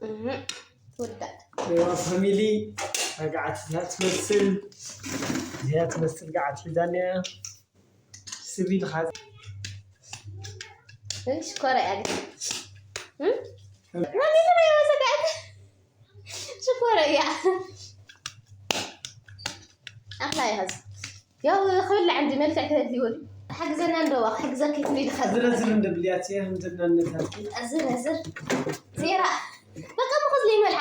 እህ፣ ትውዳእ። እዋ ፋሚሊ፣ ገዓት እዚኣ ትመስል፣ እዚኣ ትመስል ገዓት ሒዛ እኒኣ። ስብ ኢልኻ። እይ፣ ሽኮር እያ ግን። እም? እም? ሽኮር እያ። ኣኽላ እያ ኸዚ። ያው ክብላዕ እንዲ መልክዕ ተደልይዎ። ሓግዘና እንዶ፣ ክሕግዘኪ ትብሊ ድኻ? ዝረዝር እንደ ብልያት እያ፣ ህምዝና እነታትኪ። ዝረዝር። ዜራ። በቃ ምኹዝ ለይ መልዓ።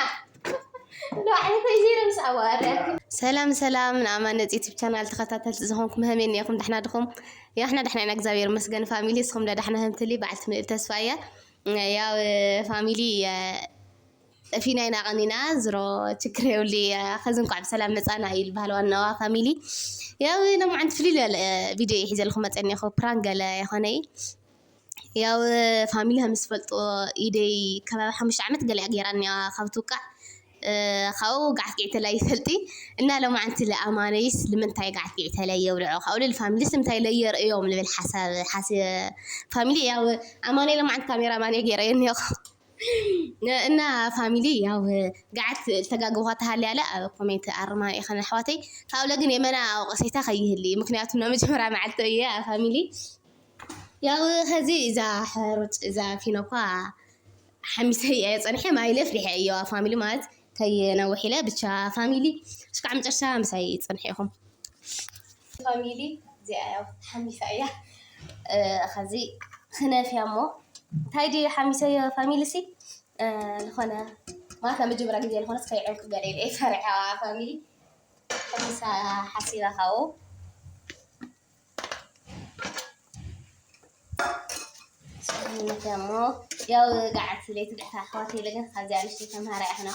ዶ ዓይነተይ ዜራ ምስ ኣዋርያኪ። ሰላም ሰላም፣ ንኣማን ነፂ ዩቲብ ቻናል ተኸታተልቲ ዝኾንኩም፣ ሀሜን እኒአኹም፣ ደሕና ድኹም? ያሕና ደሕና ኢና፣ እግዚኣብሔር ይመስገን። ፋሚሊ፣ እስኹም ዶ ደሕና? ህምትሊ በዓልቲ ምልእቲ ተስፋ እያ። ያው ፋሚሊ፣ ፊና ኢና ቀኒና፣ ዝሮ ችግር የብሉ። ከዚ እንኳዕ ብሰላም መጻና እዩ ዝበሃል ዋናዋ ፋሚሊ። ያው ሎማዓንቲ ፍልይ ዝበለ ቪድዮ እየ ሒዘልኩም መጸ እኒአኹ፣ ፕራንክ ገለ ይኾነ እዩ። ያው ፋሚሊ ከም ዝፈልጦ ኢደይ ከባቢ ሓሙሽተ ዓመት ገለ እያ ገይራ እኒኣ ካብ ትውቃዕ። እ፣ ካብኡ ጋዕት ጊዕተላ ይፈልጢ እና ሎማዓንቲ ለኣማነይስ ልምንታይ ጋዕት ጊዕተላ የብልዖ ካብኡ ልል ፋሚሊስ እንታይ ለየርእዮም ልብል ሓሳብ ሓስ ፋሚሊ ያው ኣማነይ ሎማዓንቲ ካሜራ ማን እየ ገይረ እኒአኹ። እና ፋሚሊ ያው ጋዓት ዝተጋገኹ ተሃልያ ኣለ ኣብ ኮሜንት ኣርማ ኢኸን ኣሕዋተይ። ካብኡ ግን የመና ኣውቀሰይታ ከይህሊ ምክንያቱ ናብ መጀመርያ መዓልቲ እየ ፋሚሊ። ያው ከዚ እዛ ሕሩጭ እዛ ፊኖ እኳ ሓሚሰ እየ ጸንሐ ማይለ ፍሊሐ እየዋ ፋሚሊ ማለት ከይነውሕ ኢለ ብቻ ፋሚሊ እስካዕ መጨረሻ ምሳይ ጸንሐ ኢኹም። ፋሚሊ እዚኣ ያው ሓሚሳ እያ። እ፣ ኸዚ ክነፍያ እሞ እንታይ ድየ ሓሚሰዮ ፋሚሊ ሲ፣ እ፣ ዝኾነ ማታ መጀመርያ ግዜ ዝኾነስ ከይዕንኩ ገለ ኢለ እየ ፈሪሐዋ ፋሚሊ። ሓሚሳ ሓሲባ ካብኡ። እሞ ያው ጋዓት ለይቲ ድሕታ ኣሕዋት ኢለ ግን ካብዚኣ ንእሽተይ ተምሃራ ኢኽና።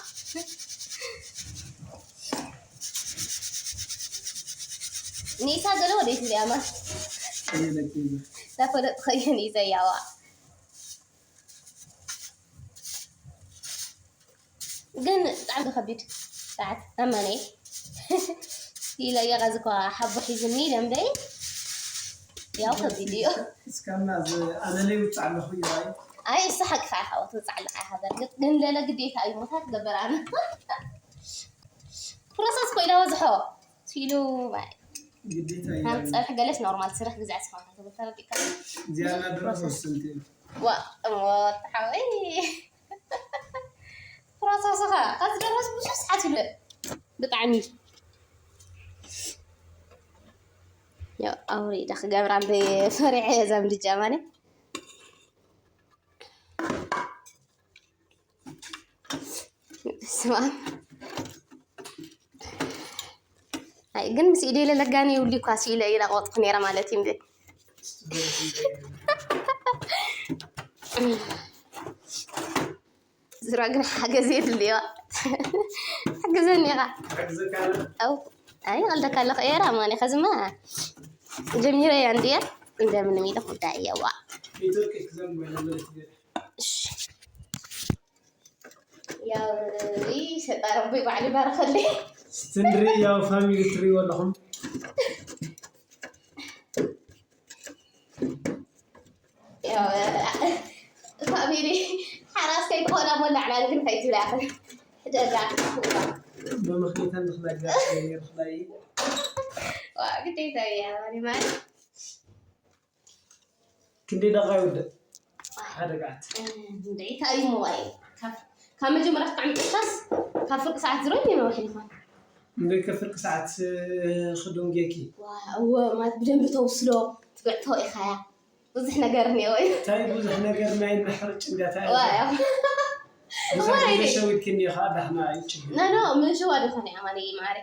ኒሳ ገለ ወደይ ትብልያ ማስ? ዳፈለጥኸዮ ኒዘያዋ። ግን ብጣዕሚ ከቢድ ሰዓት ኣማነይ ኢለ እየ። ኸዚ እኳ ሓቦ ሒዝኒ ደንበይ ያው ከቢድ እዩ። እስካና ኣነ ለይ ውፅዕ ኣለኹ እዩ። ኣይ፣ እሱ ሓቂ ኸዓ ኢኻ፣ ትውፅዕ ኣለኻ ኢኻ። በርግጥ ግን ለለ ግዴታ እዩ፣ ሞታ ትገበር ኣነ። ፕሮሰስ ኮይና በዝሖ ሲሉ ባይ። ግዴታ እዩ። ከም ፀብሒ ገለስ ኖርማል ስርሕ ግዛዕ ዝኾነ ትብል ተረዲእካ። እዚኣ እና ድሮ ወስንቲ። ዋ፣ እሞ ተሓወይ። ፕሮሰስኻ፣ ካብ ዝደረስ ብዙሕ ሰዓት ይውለ። ብጣዕሚ። ያው ኣውሪዳ ክገብራ እንደ ፈሪዐ እየ እዛ ምድጃ ማለት። ስማ። ኣይ፣ ግን ምስ ኢደይ ለለጋኒ ይውሊ እኳ ሲኢለ ኢላ ቆጥኩ ነይረ ማለት እዩ እንዴ? ዝራ ግን ሓገዝ የድልዮ። ሓግዘኒ ኢኻ። ሓግዘካ ኣነ? ኣው፣ ኣይ፣ ይቐልደካ ኣለኹ። ኤራ ማን ኢኻ ዝማ? ጀሚረ እያ እንድያ? እንደምንም ኢለ ኩዳ እየዋ። ኔትወርክ ክዘም ወይ ለመለስ ገለ። እሺ። ያው፣ ይ፣ ሰጣ ረቢ ባዕሉ ይባርኸለይ። ስትንሪ ያው ፋሚሊ ትሪዎ ኣለኹም። ያው፣ ፋሚሊ ሓራስ ከይትኾና እሞ ላዕላን ግን ከይትብላ ያኽል። ሕደጋ። ብምኽንያት ንኽነጋ ነይርኽላይ። ዋ፣ ግዴታ እያ፣ ማሪ ማሪ። ክንደይ ደቂቃ ይወድእ? ሓደ ገዓት። እንደ እንታይ እዩ ሞባይል? ካብ፣ ካብ መጀመርያ ክጥዕም ጥሻስ ካብ ፍርቂ ሰዓት ዝሮ ይነውሕ ይኾን? እንደ ከፍርቂ ሰዓት፣ እ፣ ክዱን ጌኪ። ዋ፣ እወ፣ ማለት ብደንብ ተውስሎ፣ ትግዕቶ ኢኻያ። ብዙሕ ነገር እኒኦ እዩ። እንታይ ብዙሕ ነገር ናይ ምሕርጭ እንዳታይ ዋ፣ እዩ? ያው። ብዙሕ እወ፣ ግዜ ኢለ። ሸዊድክኒ ኢኻ፣ ዳሕና እዩ ችግር። ኖ፣ ኖ፣ ምሸዋ ዶ ይኾነ ኣማኒ ማሪ?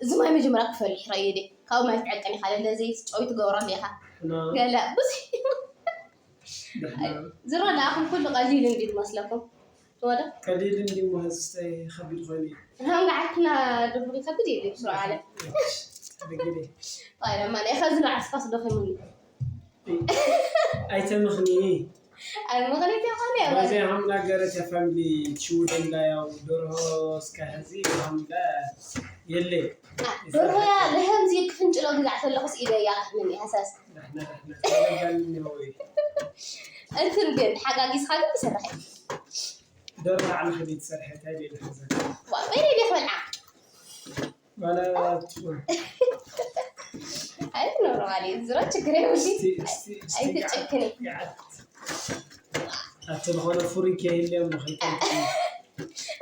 እዚ ማይ መጀመርያ ክፈልሕ ረእየ ድየ? ካብኡ ማይ ትዕቅን ኢኻ፣ ለለ ዘይት ጨው ትገብረሉ ኢኻ። ኖ። ገለ ብዙሕ። ደሕና። ዝሮ ንኣኹም ኩሉ ቀሊል እንድዩ ትመስለኩም። ትወዶ? ቀሊል እንድዩ እሞ፣ ሕዝስተይ ከቢድ ኮይኑ እዩ። ሃም ገዓትና ድቡር ከቢድ እዩ፣ ብስሩ ዓለም። ብግዲ። ዋይ፣ ለማ፣ ናይ ኸዚ ንዓስካስ ደኺሙኒ። ኣይተምኽኒ። ኣይ፣ ምኽንያት ይኾን እያ፣ በዚህ ማለት። አሁን ነገረች ፋሚሊ ትሽውደን ላይ ያው ዶሮ እስከ እዚህ አሁን ለ-፣ የለ። አ፣ ዶሮ ያ ለህም ዚ ክፍንጭሎ ግዛዕ ተለኹስ ኢለ እያ ክሕምን እያ፣ ሃሳስ። ደሕና፣ ደሕና። ተረጋግኝ ነው ወይ? እንትን ግን፣ ሓጋጊዝኻ ግን ይስራሕ እዩ። ዶሮ ላዕሊ ከመይ ትሰርሐ? እንታይ ደይ ዝሕዘ? ዋ በይነ ዲኽ በልዓ ማለት ትኹን ኣይ ኖርማል እዩ ዝሮ ችግር የብሉ እስቲ እስቲ እስቲ ኣይትጨክኒ ይዓት ኣቲ ዝኾነ ፍሩይ ከይህልዮም ንኸይከልኩ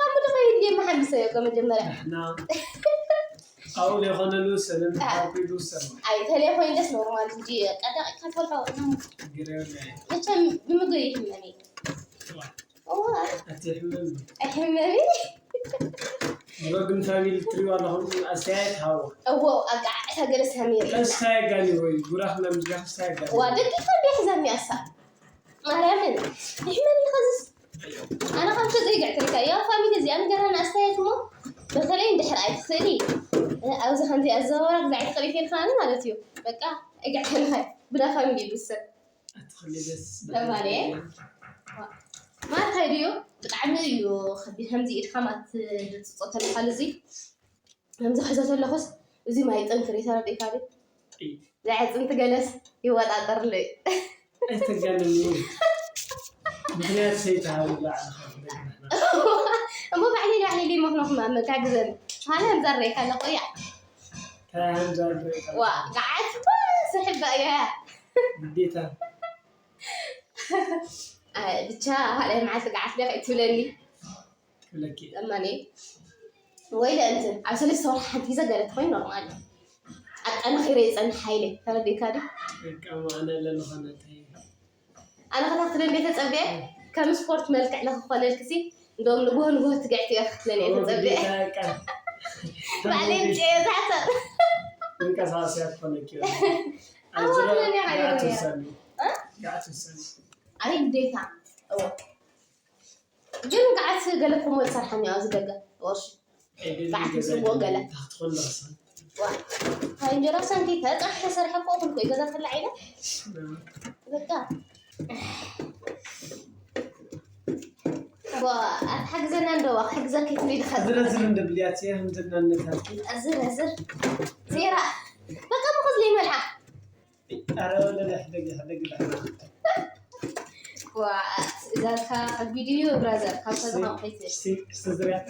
ኣብ ምድኸ ይድየ መሓምሰ እኮ መጀመርያ ንሕና ኣብኡ ዘይኮነ ልውሰን ንሓርኩ ይልውሰን ኣይ ተለይ ኮይንደስ ኖርማል እንጂ ቀዳቂ ካትፈልካ ችግር የብለ መቸም ብምግብ ይሕመኒ እዋ ኣቲ ሕመም ኣይሕመኒ ብረግም ፋሚሊ ትሪዋ ኣለኹም ኣስተያየት ሃዎ እዎ ኣጋዕታ ገለ ሰሚር ከስታይ ኣጋኒ ወይ ጉራኽና ምዝጋፍ ስታይ ኣጋኒ ዋ ደቂካ እንዲያ ሒዛኒ ኣሳ ማርያምን ይሕመኒ ኸዝስ ኣነ ከም ሸዘይ ገዕተልካ ያ ፋሚሊ እዚኣ ንገራን ኣስተያየት እሞ በተለይ እንድሕር ኣይትኽእሊ ኣብዚ ከምዚ ኣዘዋወራ ግዛ ኣይትኽእሊ ፌልካኒ ማለት እዩ በቃ ኣይገዕተልካ ብዳ ፋሚሊ ይብሰል ኣትኽሊ ደስ ለማለ ማርታይ ድዩ ብጣዕሚ እዩ ከቢድ ከምዚ ኢድካ ማት ድፅፆ ተለካሉ እዚ ከምዚ ሕዞ ተለኹስ እዚ ማይ ጥንክር ይተረዲእካ ድ ዘዕፅንቲ ገለስ ይወጣጠርሉ እዩ ኣይተጋንኒ ምክንያት ሰይተሃቡ ላዕሊ እሞ ባዕሊ ላዕሊ መክኖክ መጋግዘን ፋለ ንዘረይካ ኣለኹ እያ ታሃንዛሪ ዋ ገዓት ስሕባ እያ ግዴታ ብቻ ካልኣይ መዓልቲ ገዓት ለ ትብለኒ ክብለኪ እመኒ ወይ ለእንትን ኣብ ሰለስተ ወርሒ ሓንቲ ግዜ ገለ ትኮይኑ ኖርማል እዩ ኣጠናኺረ ይፀንሕ ሓይለ ተረዲእካ ዲ በቃ ማዕነ ለለኾነ እንታይ ኣነ ከታክትለ እንደ ተፀብየ ከም ስፖርት መልክዕ ለክኾነልክሲ እንደውም ንግሆ ንግሆ ትግዕቲ እየ ክትለን እየ ተፀብየ ባዕለይ ምፅየ ዝሓሰብ ምንቀሳቀስያ ትኾነኪ ኣዋለን እያ ሓይለ ትውሰኒ ትውሰኒ ኣይ ግዴታ እዎ ግን ገዓት ገለ ኮሞ ዝሰርሓኒ ኣብዚ ደገ ቅርሺ ገዓት ምስዎ ገለ ክትኾን ዳሳ ዋ ካብ እንጀራ ሰንኪ ተፃሕ ተሰርሐ እኮ ኩልኮ ገዛ ክላ ኢለ በቃ ዋ ኣትሓግዘና እንደዋ ክሕግዘኪ ትሪድ ሓዝ ዝረዝር እንደብልያት እየ ህምዝናነታትኪ ዝረዝር ዜራ በቃ ምኹዝ ዘይመልሓ ኣረ ወለለ ሕደግ ሕደግ ዳሕና ዋ እዛካ ከቢድ እዩ ብራዘር ካብ ሰዝኻ ከይት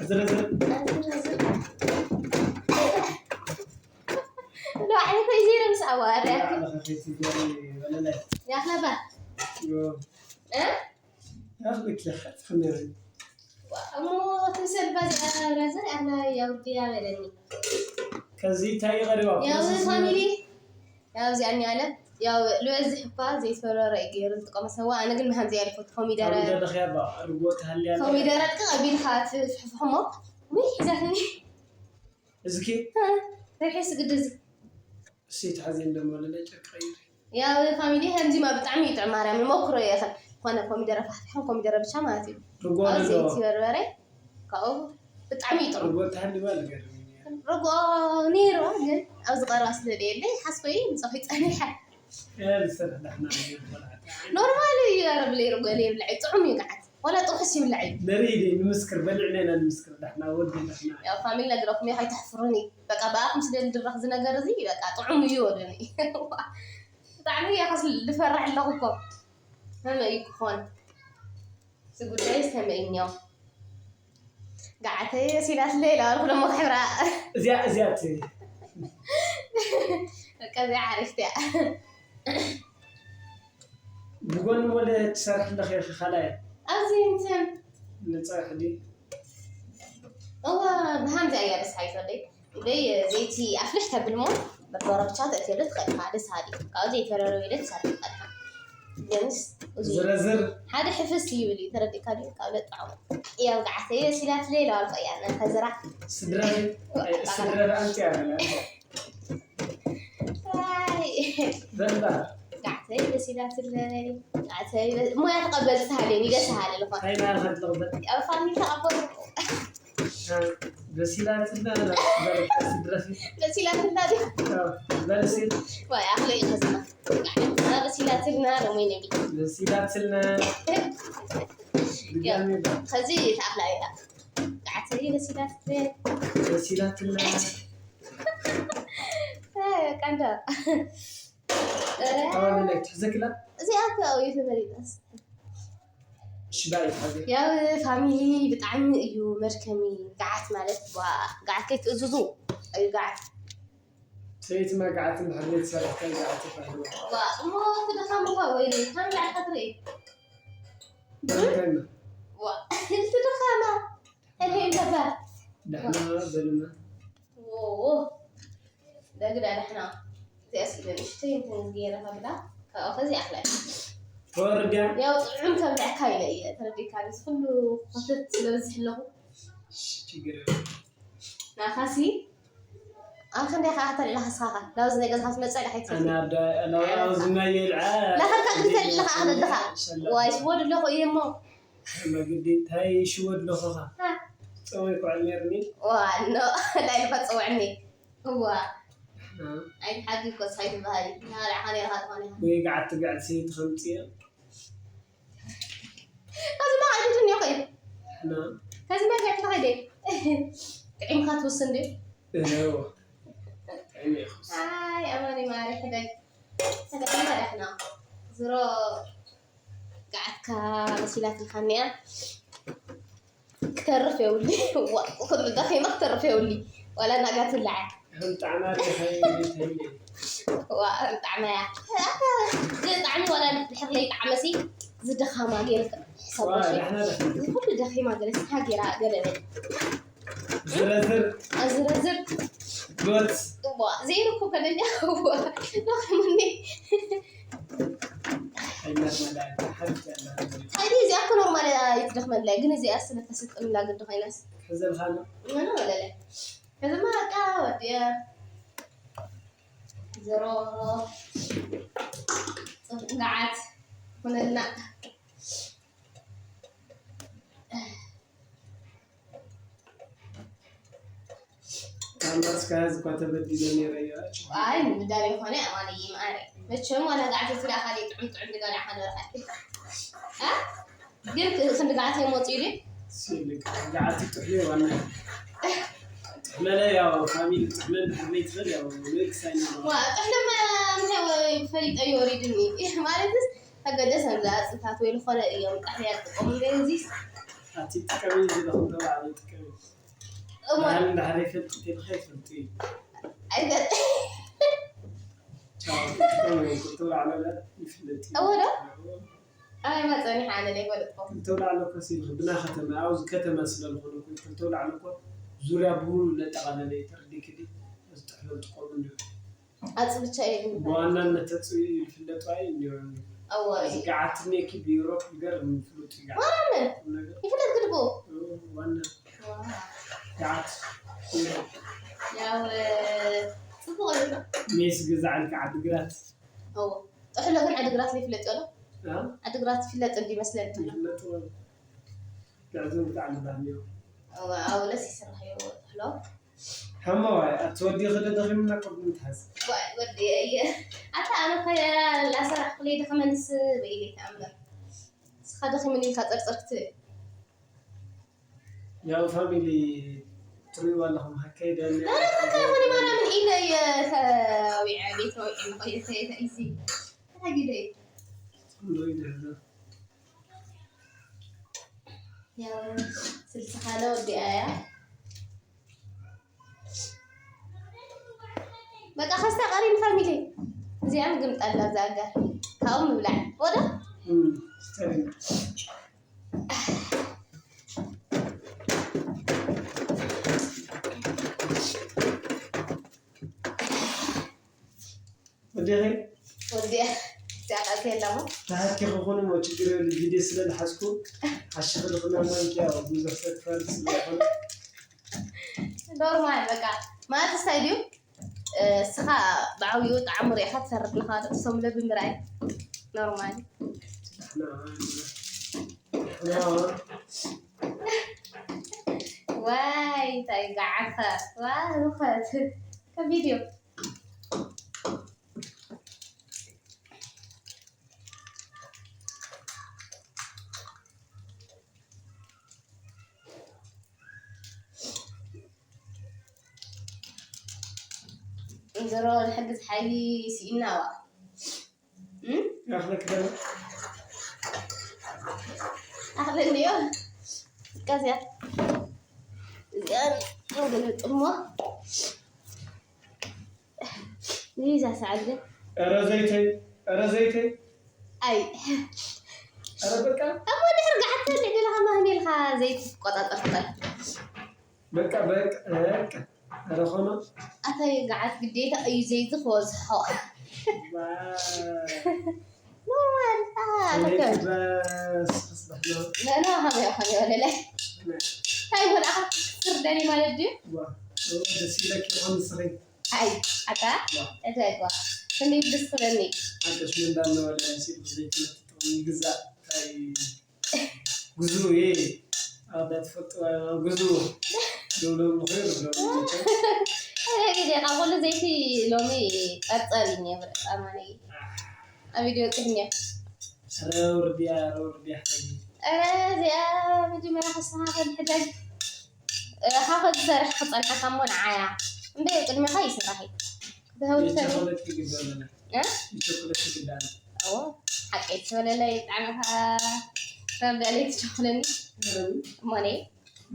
ዝረዝር ንባዕለይ ከይዘይረ ምስ ኣዋርያ ያክለባ ያክልክ ለሐት ክነሪ እሞ ትምሰል ባዚኣ ብራዘር ኣላ ያውድያ በለኒ ከዚ እንታይ ይቐሪባ ያው ፋሚሊ ያው እዚኣ እኒኣለ ያው ልበዝሕ እኳ ዘይተፈረረ እዩ ገይሩ ዝጥቀመ ሰዋ ኣነ ግን ብሃምዚ ያልኩት ኮሚደረ ደለኽያ ባ ርጎ ተሃልያ ኮሚደረ ቀቢልካ ትፍሕፍሕሞ ውይ ሒዛትኒ እዚኪ ርሒ ስግድ እዚ እሴት ሓዜን ደሞ ለለ ጨቀይር ያው ፋሚሊ ከምዚማ ብጣዕሚ ይጥዕም ማርያም ሞክሮ የኽል ዝኾነ ኮሚደረ ፋሕፍሕን ኮሚደረ ብቻ ማለት እዩ ርጎ ኣብ ደሎ ዘይቲ በርበረ ካብኡ ብጣዕሚ ይጥዑም ርጎ ተሃልባ ልገርም ርጎ ነይሩ ግን ኣብዚ ቀረባ ስለ ደየለ ሓስኮይ ምፀኺ ፀኒሐ ልሰርሕ ዳሕና ኖርማል እዩ ኧረ ብለይ ርጎ ዘይብላዕ ጥዑም እዩ ገዓት ዋላ ጥርሑስ ይብላዕ እዩ ንርኢ ዲ ንምስክር በሊዕና ኢና ንምስክር ዳሕና ወዲ ዳሕና ያው ፋሚሊ ነግረኩም እየ ከይተሕፍሩኒ በቃ ብኣኹም ስለ ዝድረኽ ዝነገር እዚ በቃ ጥዑም እዩ ወሉኒ ብጣዕሚ እየ ከስ ዝፈርሕ ኣለኹ እኮ ከመይ እዩ ክኾን እዚ ጉዳይ ዝተመእኛው ገዓተይ በሲላትለይ ኢላ በልኩ ደሞ ክሕብራ እዚኣ እዚኣ እቲ በቃ እዚኣ ሓሪፍቲ እያ ብጎኒ ወለ ትሰርሕ ኣለኺ ኢኺ ካልኣይ ኣብዚ እንትን ንፀርሕ ዲ እዋ ብሃምዚ እያ ደስ ሓይፈለይ ደይ ዘይቲ ኣፍልሕ ተብልሞ በርበረ ብቻ ተእትየሉ ትኽእል ኢኻ ደስ ሃሊ ካብኡ ዘይተረረበ ኢለ ትሰርሕ ትኽእል ኢኻ ግንስ እዚ ዝረዝር ሓደ ሕፍስ ይብል እዩ ተረዲእካ ድዩ ካብ ለጣዕሙ ያው ገዓተይ በሲላትለይ ኢላ በልኩ እያ ነከዝራ ስድረፊ ስድረፊ ኣንፅያ ብላ ዋይ ዘላ ጋዕተይ በሲላትለይ ጋዕተይ በ- ሞያ ተቐበል ትሃለኒ ደስ ሃለ ልኾን ሃይማኖት ትቕበል ያው ፋሚሊ ተቐበሉ በሲላትና ስድረፊ በሲላትና ዲ በለሴት ዋይ ኣኽለ ይኸዝና በሲላትልና ሎሚ ነቢ በሲላትና ድጋሚ ከዚ ተኣኽላ ኢላ ጋዕተይ በሲላትለይ በሲላትና ቀንዳ ኣዋለላይ ትሕዘክላ እዚኣ እኮ እዩ ተመሪጣስ ሽባይ ይትሓገ። ያው ፋሚሊ ብጣዕሚ እዩ መድከሚ። ገዓት ማለት ዋ፣ ገዓት ከይትእዝዙ እዩ ገዓት። ሰይቲ መጋዓት እንድሕር ዘይትሰርሕ ከይ ገዓት ይፈርድ። ዋ እሞ እቲ ድኻም እኮ ወይኒ ካን ገዓት ክትርኢ። ደንከና ዋ እቲ ድኻማ። እኔ እንተባ ደሕና በሉና። ዎ ደግዳ ደሕና። እዚኣ ስለ ንእሽተይ እንትን ገይረ ከብላ ካብኣ ከዚ ኣኽላይ። ተወርድያ ያው ጥዑም ከብላዕካ ኢለ እየ ተረዲካ። እዚ ኩሉ ኮተት ስለ በዝሕ ኣለኹ ችግር የለም። ናኻሲ ኣብ ክንደይ ከዓ ተልዕላ ከስኻኻ ዳውዚ ናይ ገዛኻ ትመፅእ ዳሓይ ኣነ ኣዳ ኣነ ኣብዚ ማይ የልዓ ላኸልካ ግን ተልዕላ ከዓ ክደድኻ ዋይ ሽወድ ኣለኹ እየ እሞ መግዲ ታይ ሽወድ ኣለኹኻ ፀወይ ኩዕል ነርኒ ዋ ኖ ላይልካ ፅውዕኒ እዋ ኣይትሓጊ እኮ ፀሓይ ትበሃል ናልዓኻ ነርካ ዝኾነ ወይ ገዓት ትግዕት ሰይቲ ከምፅዮ ከዚ ማ ኣይትትን እዮ ከይ ና ከዚ ማ ገዕት ከይደ ጥዒምካ ትውስን ድዩ እነዎ ኣይ ኣማኒ ማሪ ሕደግ ሕደግ መዳሕና ዝሮ ገዓትካ መሲላትልካ እኒኣ ክተርፍ የብሉ ዋ ኩሉ ደኺማ ክተርፍ የብሉ ዋላ ናጋ ትብልዓ ከም ጣዕማ ተኸይተለ ዋ ጣዕመያ ጣዕሚ ዋላ ድሕር ለይ ጣዕመሲ ዝደኻማ ገይርካ ሕሰቦ ዳሕና ዳሕና ኩሉ ደኺማ ገለ ስሓ ገይራ ገለለ ዝረዝር ኣዝረዝር ዶት ዋ ዘይርኩ ከደኛ ደኺሙኒ ኣይነት መድሃኒት ሓንቲ ኣላ ሓይሊ እዚኣ እኮ ኖርማል እያ ይትደኽመላ ግን እዚኣ ስለተሰጠምላ ግዲ ኮይናስ ሕዘልኻና ምንም ወለለ ከዚማ በቃ ወዲአ ዘሮ ፅቡቅ ገዓት ሁነልና ኣምባስካ ህዝኳ ተበዲለ ነይረ እያ ኣይ ምዳል የኾነ ኣማን ይምኣረ መቸም ዋላ ገዓት ዝላ ካሊእ ጥዑም ጥዑም ድጋል ዓሓ ነርኣል ግን ክንዲ ገዓት የመፅኡ ኢሉ ሲልክ ገዓት ጥሕሎ ዋና ጥሕመለ ያው ፋሚሊ ጥሕመል ድሕር ዘይትኽእል ያው ወይ ክሳይ ዋ ጥሕሎም እንታይ ፈሊጠ ይወሪድኒ ማለትስ ተገደስ ነዛ ኣፅንታት ወይ ዝኾነ እዮም ጣሕያ ጥቀሙ በዚ ኣቲ ጥቀሚ ዝለኹም ተባዕለ ጥቀሚ ባህል እንዳሕረ ይፈልጥ ተልኸ ይፈልጥ እዩ ኣይገጥ ቻው ጥቀሚ ተባዕለ ይፍለጥ እዩ እወ ዶ? ኣበይ መፀኒ ሓነ ዘይፈልጥኩም ክልተ ላዕሎ ኮስ ኢልክ ብና ከተማ ኣብዚ ከተማ ስለ ዝኾነ እኮ እዩ። ክልተ ላዕሎ እኮ ዙርያ ብሙሉ ለጠቓለለ እዩ። ተረዲእኪ ድዩ? እዚ ጥሕሎ ዝጥቀሙ እንዲሁ ኣፅብቻ እዩ ብዋናነት ተፅብዩ እዩ ዝፍለጡ ኣይ እንዲሆም ኣወ እዚ ገዓት ሜኪ ብዩሮፕ ይገርም ፍሉጥ እዩ ገዓት ዋምን ቁም ነገር ይፍለጥ ግድቦ ዋና ገዓት ዩሮፕ ያው ፅቡቅ እዩ ሜስ ገዛዕልካ ዓድግራት እዎ ጥሕሎ ግን ዓድግራት ዘይፍለጥ ዶ እ? ዓድግራት ይፍለጥ እንዲ ይመስለኒ ጥሕሎ ይፍለጡ ግዕዞም ብጣዕሚ ባህል እዮም እዎ ኣብለስ ይስራሕ እዩ ጥሕሎ ሓማዋይ ኣቲ ወዲ ክደ ደኺምና ቅድሚ ትሓዝ ዋይ ወዲ እየ ኣታ ኣነ ከ ላሰራሕ ክለይ ደኸመንስ በኢለይ ተኣምር እስኻ ደኺምን ኢልካ ፀርፀር ክትብል ያው ፋሚሊ ትሪእዋ ኣለኹም ሃከይ ደለ ኧረ በቃ ይኹን ማርያምን ኢለ እየ ተዊዐ ቤት ተዊዐ ንኸየተየተ ኢዚ ተጊደ ንሪኢ ድሕር ያው ስልስኻ ለ ወዲኣ እያ በቃ ከስታ ቀሪን ፋሚሊ እዚኣ ምግምጣላ ዛጋ ካብኡ ምብላዕ ወደ ስተሪና ወዲኺ ወዲያ ዛቃት የለሙ ተሃኪ ክኾኑ ሞ ችግር የብሉ ቪድዮ ስለ ዝሓዝኩ ሓሽኺ ልኽና ማንኪያ ብዙሕ ሰብ ክፈርድ ስለ ዝኾነ ኖርማል በቃ ማለት እንታይ ድዩ እስኻ ብዓብዩ ጣዕሙ ሪኢኻ ትሰርሕ ኣለኻ ርእሶም ለብምርኣይ ኖርማል ዋይ እንታይ ገዓልካ ዋይ ውኸት ከቢድ እዩ እንጀሮ ንሕግዝ ሓይሊ ስኢናዋ ያኽለክ ደለ ኣኽለኒ እዮ። እዚኣ እዚኣ ንገልብጥ እሞ ንዛ ሰዓት ግን ኧረ ዘይተይ፣ ኧረ ዘይተይ። ኣይ። ኧረ በቃ። እሞ ድሕር ገዓት ተልዕ ደለኻ ማህን ኢልካ ዘይትቆጻጸር ትኽእል። በቃ፣ በቃ፣ በቃ። ኧረ ኾኖ። ኣታይ ገዓት ግዴታ እዩ ዘይዚ ክወዝሖ። ዋ። ኖርማል። ኣታ ከመይ ተከ- ክበስ ክስራሕ ነው? ኖ፣ ኖ፣ ሃበዮ፣ ሃበዮ፣ ለለ። ነ- እንታይ ይበል ኣኻ ክትርደኒ ማለት ድዩ? ዋ፣ ኦ፣ ደስ ይለኪ ይኾን ንስኺ? ኣይ፣ ኣታ? ዋ። እንታይ ጓ? ክንደይ ደስ ትብለኒ። ሓቀሽ ምን እንዳለ ወለ ሲል ዘይትነጥጥም ይግዛእ። እንታይ ጉዙ፣ እ፣ ኣዳ ትፈልጥዋ ጉዙ። ደውሎም ንኽእል ደውሎም። ኣረ ግዜ ካብ ኩሉ ዘይቲ ሎሚ ቀርጸር እዩ ነይሩ። ኣማነይ። ኣብ ቪድዮ ጽሕኛ። ኧረ ውርድያ፣ ኧረ ውርድያ ሓይሊ። ኧረ እዚኣ መጀመርያ ክስኻ ከድሕደግ። እ፣ ካብ ዝሰርሕ ክጸንሐካ እሞ ንዓያ። እንደ ቅድሚኻ ይስራሕ እዩ። ብህውተን። የቸኮሌት ይግበረና። እ? የቸኮሌት ይግበረና። እዎ፣ ሓቀይ ትበለለይ፣ ብጣዕሚ ኸዓ ረዳለይ ትቸኩለኒ። እ? እሞኔ።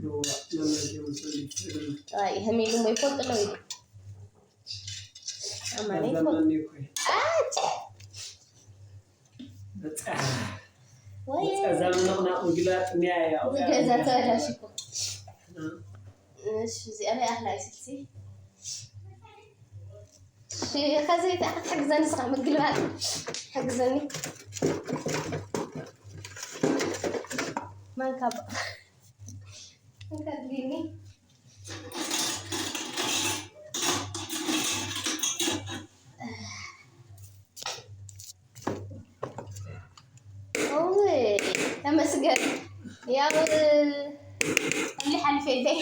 እዎ፣ መመገቢ ትበለለይ። ኣይ፣ ህሜሉ እሞ ይፈልጡ ኣለዉ ኢሉ። ኣማኒ እዛ ይፈልጡ። ማን እኮ እዩ? ኣጭ! በጻ። ወይ። በጻ፣ እዛ ምንቕናቕ ምግላጥ እኒኣ እያ። እዚ ገዛ ተበላሽ እኮ። እ። እሺ፣ እዚኣ ናይ ኣኽላይ ስልሲ። እሺ፣ ከዚ እታ ክትሕግዘኒ ስኻ ምግልባጥ። ሕግዘኒ። ማንካ ባ-፣ ማንካ ድልኒ። እውይ፣ ተመስገን። ያው፣ ሓሊፍ ሓሊፍ የለይ።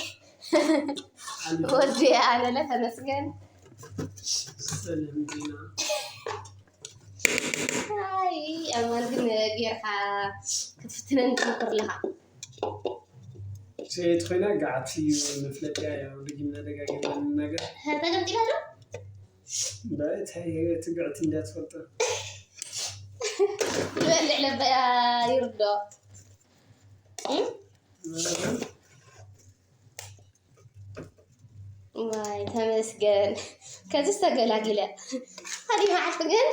ወዲ ኣለለ፣ ተመስገን። ሰላም ዲና። ኣይ፣ ኣማን ግን ጌርካ ክትፍትነኒ ትሞክር ኣለኻ። ሰየት ኮይና ገዓት እዩ መፍለጥያ፣ ያው ድግምና ደጋጊምና ንናገር። ተገምጢላ ዶ? እምበኣር እቲ፣ እቲ ግዕት እንዳትፈልጦ። ዝበልዕ ለበያ ይርዶ። እም? እምበኣር ዋይ፣ ተመስገን። ከዚስ ተገላጊለ። ሓዲ መዓልቲ ግን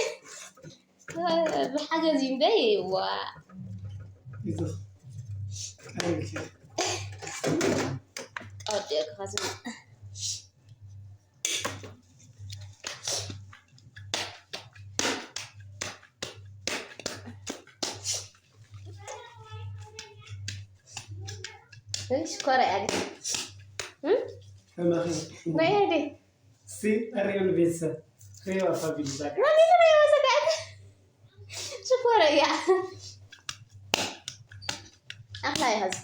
ብሓገዝ እዩ እምበይ፣ ዋ። ይዞ። ቀሪብኪ። ቀዲእካ ዝም-፣ እሺ፣ ሽኮር እያ ግን። እም? ከማኺ። ናይ ኣደይ። እስቲ ኣርእዮም ንቤተሰብ። ሪዋ ፋሚሊ ዛጋ። ማን እዩ ሪዋ ዛጋ? ሽኮር እያ። ኣኽላ ይሃዝ።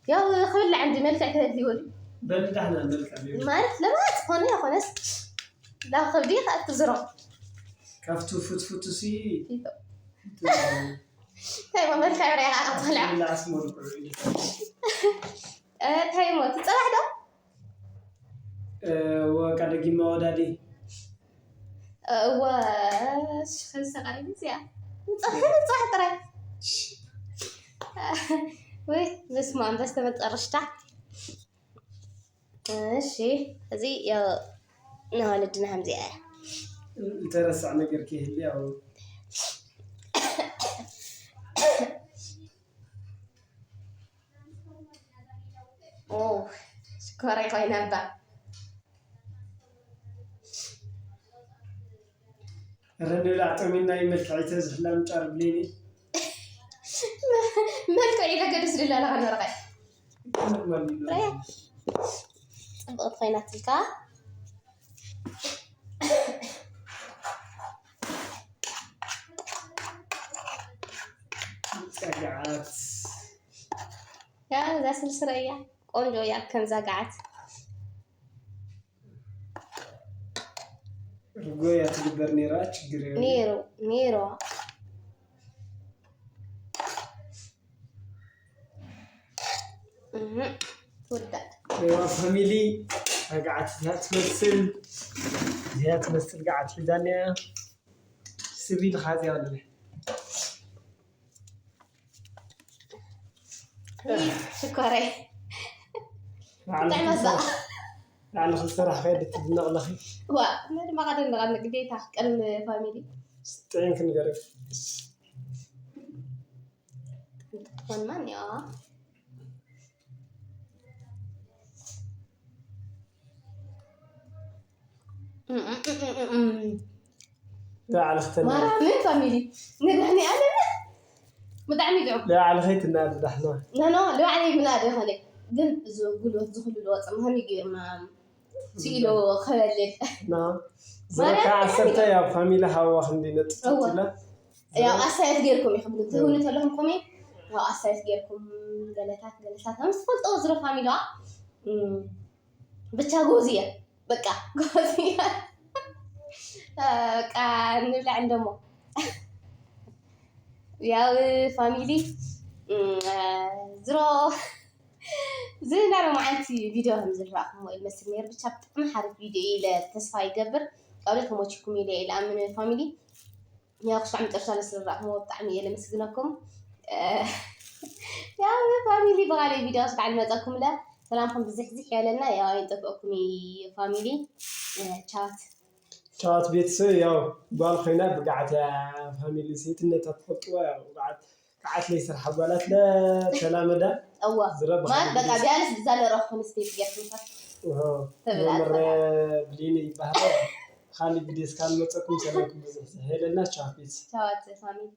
ያው ክብላዕ እንዲ መልክዕ ተደልይዎ ድዩ? በል ዳሕና መልክዕ ቢሉ። ማለት ለማት ኾነ ይኾነስ ላብ ከብዲ ከኣ ትዝሮ። ካብቱ ፍትፍቱ ሲ ፊቶ። እንታይ መመልክዕ ሪኣ ትኽላዕ? ላስ ሞልኩ። እ፣ እንታይ ሞ ትጸባሕ ዶ? እ፣ ወቃ ደጊማ ወዳዲ። እወ፣ እሺ፣ ክንሰቃይ እዚኣ። ንጽሕ፣ ንጽሕ ጥራይ። ወይ፣ በስመ ኣብ፣ በስተ መጨረሽታ። እሺ፣ እዚ ያው ንወለድና ከምዚኣ እያ። ዝተረሳዕ ነገር ከይህሉ ያው ኦ፣ ሽኮረይ ኮይና እባ። እረ ንብላዕ ጠሚና ይመልክዐይ ተዝሕላ ምጫር ብሌኒ። መልክዕ ኢለ ገደስ ድላ ኣለኻ ንወረቐት። ኖርማል እዩ። ራያ። ጽብቕቲ ኮይናትልካ። ጸግዓት። ያ፣ እዛ ስልስለ እያ። ቆንጆ እያ፣ ከምዛ ገዓት። ርጎ እያ ትግበር ነይራ፣ ችግር የብሉን። ነይሩ፣ ነይሩ። እህ፣ ትውዳእ። ሬዋ ፋሚሊ፣ ገዓት እዚኣ ትመስል፣ እዚኣ ትመስል ገዓት ሒዛ እኒኣ። ስብ ኢልኻ እዚኣ ወለለ። ሽኮረይ። ባዕልኺ ጥዕመ ትሰርሕ- ባዕልኺ ዝሰራሕ ከየድ ትድነቕ ኣለኺ። ዋ፣ እና ድማ ቀደም ንቐድሚ ግዴታ ቅድሚ ፋሚሊ ጥዒም ክንገርክ ክትኾን ማን ያ ባዕልኺ ተና ማራ ምን ፋሚሊ ንግሕኒ ኣለና ብጣዕሚ ጥዑም ባዕልኺ ትናደድ ኣሕና ኖ ኖ ንባዕለይ ምናደ ይኾነ ግን እዚ ጉልበት ዝኽሉ ዝወፀ መሃሚ ገይርና ስኢሎ ከበልል ና ዝበካ ዓሰርተ ያው ፋሚሊ ሃዋ ክንዲ ነጥብ እወ። ትብለ ያው ኣሳየት ገይርኩም ኢኹም ግን ትህውኑ ተለኹም ኮሜ ያው ኣሳየት ገይርኩም ገለታት ገለታት ከም ዝፈልጦ ዝሮ ፋሚሊ ብቻ ጎዚ እያ በቃ ጎዚ እያ በቃ ንብላዕ እንደሞ ያው ፋሚሊ ዝሮ ዝናረ መዓልቲ ቪድዮ ከም ዝረኣኹም ወይ መስል ነር ብቻ ብጣዕሚ ሓሪፍ ቪድዮ ኢለ ተስፋ ይገብር ካብለ ተሞችኩም ኢለ ኢለ ኣምን ፋሚሊ ያው ክሳዕ መጨረሻ ለስረዳእኩሞ ብጣዕሚ እየ ለመስግነኩም ያው ፋሚሊ ብኻልእ ቪድዮ ስዳዕ ልመፀኩም ለ ሰላምኩም ብዝሕዝሕ የለና ያው ኣይንጠፍአኩም ፋሚሊ ቻት ቻት ቤተሰብ ያው ጓል ኮይና ብግዓት እያ ፋሚሊ ሴትነታ ትፈልጥዋ ያው ብግዓት ግዓት ለይሰርሓ ጓላት ለተላመዳ እዋ ዝረብ ማለት በቃ ቢያንስ ብዛ ለረኹ ንስቴት ገርኩምታት ተብላ መመረ ብሊኒ ይበሃል ካልእ ቪድዮ እስካብ መፀኩም ሰላምኩም ብዝሕ ዝሕለልና ቻው ፒስ ቻዋት ፋሚሊ